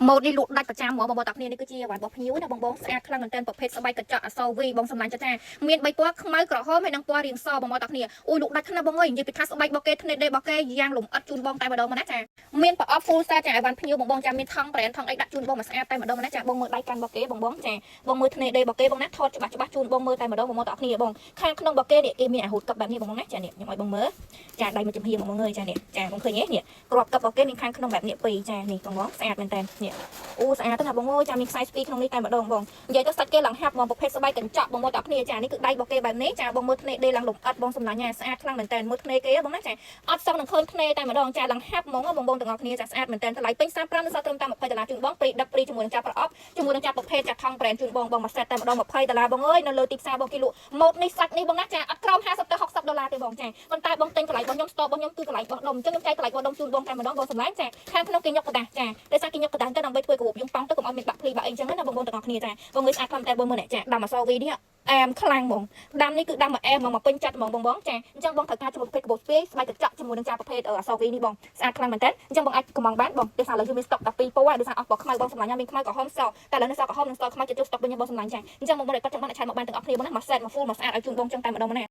ម៉ូតនេះលក់ដាច់ប្រចាំហ្មងបងប្អូនទាំងគ្នានេះគឺជាអីវ៉ាន់របស់ភ្ញៀវណាបងបងស្អាតខ្លាំងមែនទែនប្រភេទស្បែកកញ្ចក់អក្សរ V បងសម្លាញ់ចាចាមាន3ពណ៌ខ្មៅក្រហមហើយនិងពណ៌រាងសបងប្អូនទាំងគ្នាអូយលក់ដាច់ខ្លាំងបងអើយនិយាយពីថាស្បែករបស់គេធ្នេដេរបស់គេយ៉ាងលំអិតជូនបងតែម្ដងមកណាចាមានប្រអប់ full set ចាអីវ៉ាន់ភ្ញៀវបងបងចាមានថង់ brand ថង់អីដាក់ជូនបងមកស្អាតតែម្ដងមកណាចាបងមើលដៃកាន់របស់គេបងបងចាបងមើលធ្នេដេរបស់គេបងណាថតច្បាស់ច្បាស់ជូនបងមើលតែម្ដងបងប្អូនទាំងគ្នាបងខាងក្នុងរបស់គេនេះគេមានអាហូតកឹបបែបនេះបងបងណាចានេះខ្ញុំឲ្យបងមើលចាដៃមួយចំហៀងបងបងអើយចានេះចាបងឃើញទេនេះក្របកឹបរបស់គេមានខាងក្នុងបែបនេះពីរចានេះបងបងស្អាតមែនតើនេះ អូស្អាតណាស់បងអើយចាមានខ្សែស្ពីក្នុងនេះតែម្ដងបងនិយាយទៅសាច់គេឡើងហាប់បងប្រភេទស្បែកកញ្ចក់បងមកដល់គ្នាចានេះគឺដៃរបស់គេបែបនេះចាបងមើលធ្នេដេឡើងលំអិតបងសម្លាញ់ណាស្អាតខ្លាំងមែនតើមើលធ្នេគេបងណាចាអត់សឹងនឹងឃើញធ្នេតែម្ដងចាឡើងហាប់ហ្មងបងបងទាំងអស់គ្នាចាស្អាតមែនតើតម្លៃពេញ35នៅសល់ត្រឹមតែ20ដុល្លារជូនបងព្រីដឹកព្រីជាមួយនឹងចាប្រអប់ជាមួយនឹងចាប្រភេទចាថង់ brand ជូនបងបងមួយសេតតែម្ដង20ដុល្លារបងអើយនៅលើទីផ្សារបងគេលក់ម៉ូតនេះសាច់នេះបងណាចាអត់ក្រោម50ទៅ60ដុល្លារទេបងចាប៉ុន្តែបងទិញកន្លែងរបស់ខ្ញុំ store របស់ខ្ញុំគឺកន្លែងបោះដុំអញ្ចឹងខ្ញុំចែកកន្លែងបោះដុំជូនបងតែម្ដងបងសម្លាញ់ចាខាងក្នុងគេញុកក្រដាសចាដោយសារគេញុកក្រដាសទៅដើម្បីធ្វើកាបូបយើងប៉ោងទៅកុំឲ្យមានបាក់ភ្លីបាក់អីអញ្ចឹងណាបងបងទាំងអស់គ្នាចាបងងើយស្អាតខ្លាំងតែបងមើលនេះចាដាំអសវីនេះអែមខ្លាំងហ្មងដាំនេះគឺដាំមកអែមហ្មងមកពេញចិត្តហ្មងបងបងចាអញ្ចឹងបងត្រូវការជាមួយប្រភេទកាបូបស្ពាយស្បែកកញ្ចក់ជាមួយនឹងចាប្រភេទអសវីនេះបងស្អាតខ្លាំងមែនតើអញ្ចឹងបងអាចកំងបានបងដោយសារឥឡូវយើងមានស្តុកតែពីរពណ៌ដោយសារអស់ពណ៌ខ្មៅបងសម្លាញ់មានខ្មៅក្រហមសតែឥឡូវនេះសក្រហមនិងសខ្មៅចិត្តចូលស្តុកវិញបងសម្លាញ់ចាអញ្ចឹងបងបងគាត់ចង់បានអាចឆាតមកបានទាំងអស់គ្នាបងណាមួយសេតមួយ full មួយស្អាតឲ្យជូនបងចឹងតែម្ដងណា។